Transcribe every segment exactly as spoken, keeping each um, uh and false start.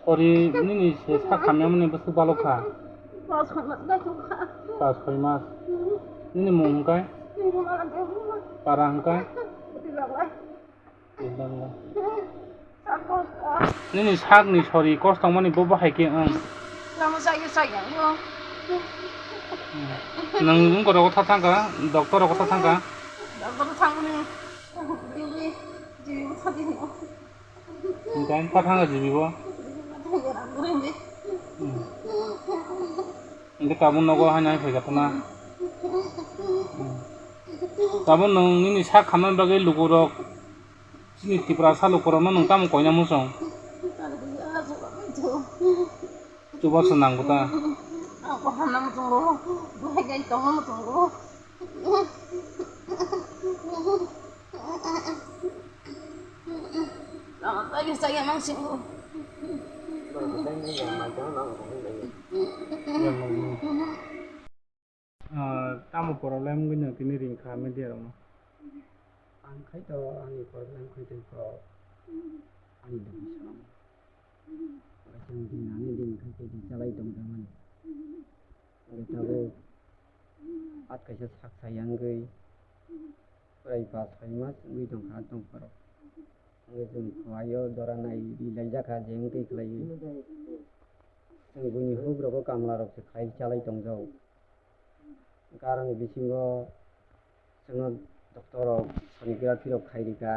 Sorry, nini se sak hamya mani bwswk balok kha? Pas soi mas bai tong kha. Pas soi mas. Nini mung hwnkhe? Nini mung hwnkhe? Para hwnkhe? Tibanglai. Tibanglai. Sak kosto. Nini sakni sori kosto mani bo bahai khe wng? Lama chaya chaya wng. Nwng wng koro kotha thangkha, doctor rok kotha thangkha? Doctor thangmani. Jibi, jibi bwthadi hino. Hwnkhe ang pathang jibi bo. Hwnkhe tabuk nogo haino hai phaikha tongna. Tabuk nwng nini sak hamna bagwi lukurok, chini Tiprasa lukurokno nwng tamo koina muchung? Chubachu nangbo ta. Ang kaham no muchungo, bahai gai tongno muchungo. Lama chaya chaya mangsingo. Ah, tamo problem wngwi no tini ring kha media rok no? Ang khai to ani problem khai tei kok ani dukhu song. Chwng din ani din khai tei di chalai tong tamani. Hwnkhe tabuk at kaisa sak sai wngwi prai pas soi mas wngwi tong kha tong phoro. Hwnkhe chwng khlai o dora nai ri lai jak kha je wng twi khlai wi. Chwng buini huk rogo kamla rok se khlai chalai tong jago. Hwnkhe aroni bisingo chwngno doctor rok sonography rok khai rika,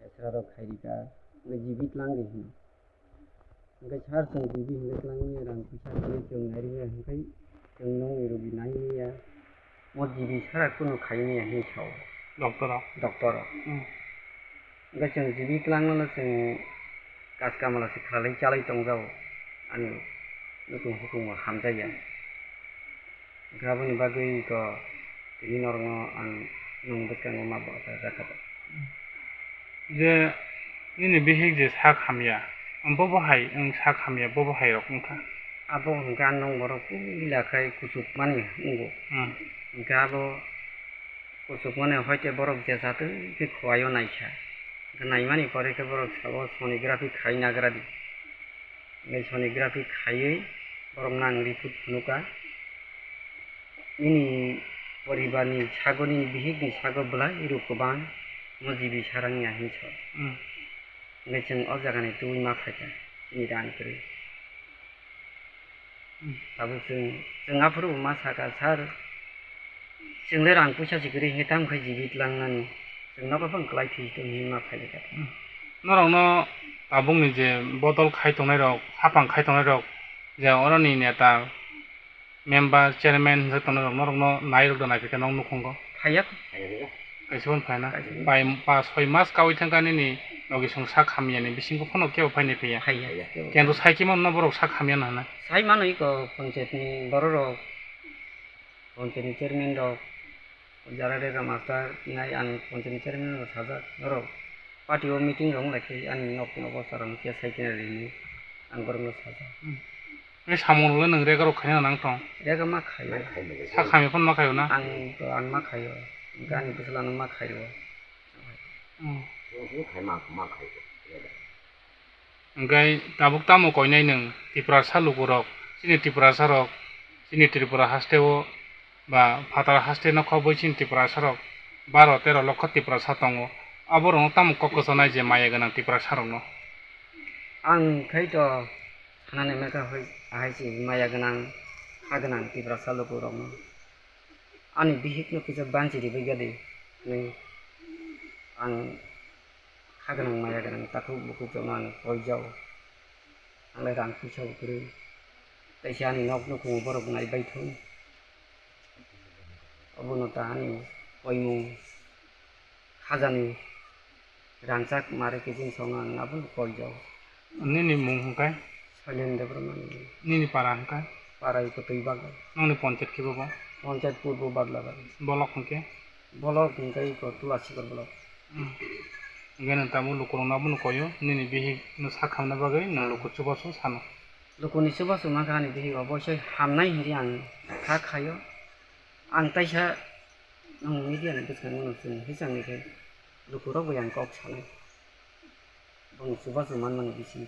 X-ray rok khai rika, hwnkhe jibi tlang di hino. Hwnkhe sir chwng jibi hwnkhe tlang manya rang puisa twi chwng nai rwya hwnkhe chwng nokni rogi nai manya. Mo jibi sara kunu khai manya hinwi sao. Doctor rok? Doctor rok. Hmm. Hwnkhe chwng jibi tlangno chwng kas kamla se khlai chalai tong jago. Ani nukhung hukhung bo hamjak ya. Hwnkhe aboni bagwi to tini norokno ang nwng bwskango ma bo cha jakha. Je nini bihik je sak hamya, bo bo hai wng sak hamya, bo bo hai rok wngkha. Abo hwnkhe ang nwng borok puila khai kuchukmani wngo. Hmm. Hwnkhe abo kuchukmani hoite borok jesa twi khe khuaio naikha. Hwnkhe naimani pore khe borok sao sonography khai nagra di. Hwnkhe sonography khaiwi borok nang report phunukha. Nini poribarni sago, nini bihikni sago bwlai rw kwbang, mo jibi sarang ya hinwi sa. Hmm. Hwnkhe chwng o jagani tubui ma phaikha, chini rang kwrwi. Hmm. Tabuk chwng, chwng aphuru bo ma sakha, "Sir, chwng le rang puisa se kwrwi, hwnkhe tamo khe jibi tlangnani? Chwng nogo phano kwlai thwi tong," hinwi ma phaikha. Hmm. Norokno tabukni je bodol khai tongnai rok, hapang khai tongnai rok, je oroni neta, member, chairman hinjak tongnai rok, norokno nai rok da nai phikha nok nukhungo? Phaiya. Kaisa phano phaina. Kaisa phano. Pai pa soi mas kawi thangkha nini logi song sak hamya ni bisingo phano kebo phaini phiya. Phaiya. Kendo sai khe mano borok sak hamya no hwnna. Sai mano iko panchayat ni borok rok, panchayat ni chairman rok, jara rega master nai ang panchayat ni chairman rok sajak norok. Party o meeting rok wng lai khe ani nok ni obosta rok khe sai khe rini ang borok no sajak. Hmm. Nini samung rok le nwng rega rok khaina nang tong? Rega ma khaio. Sak hamya phano ma khaio na? Ang to ang ma khaio. Hwnkhe ani bwsala no ma khaio. Hmm. Hwnkhe tabuk tamo koinai nwng Tiprasa lukurok, chini Tiprasa rok, chini Tripura haste o ba phatar haste no khobwi chini Tiprasa rok baro tero lokho Tiprasa tongo. Aborokno tamo kok kwchanai je maya gwnang Tiprasa rokno? Ang khai to sanani mekha hoi, ahai se maya gwnang, kha gwnang Tiprasa lukurokno. Ani bihikno kisa banchi ribai gadi, hinwi ang kha gwnang maya gwnang takhuk bukhuk rokno ang koi jao. Ang le rang puisa bo kwrwi. Teisa ani nok nukhungo borok nai bai thung. Obono ta ani koimung khajani rangchak mare kiching song ang abono koi jao. Nini mung hwnkhe? Sailen Debbarma ni. Nini para hwnkhe? Para iko twi bagwi. Nongni ponchayat khe bo? Ponchayat Purbo Badlabari. Bolok hwnkhe? Bolok hwnkhe iko Tulasikor bolok. Hmm. Hwnkhe nwng tabuk lukurokno abono koio, nini bihikno sak hamna bagwi nwng luku chubachu sano. Lukuni chubachu mankha ani bihik oboisoi hamnai hinwi ang kha khaio. Ang taisa nwng media ni bwskango no chwng hisangni khe lukurok bai ang kok sanai. Ang chubachu manmani bising.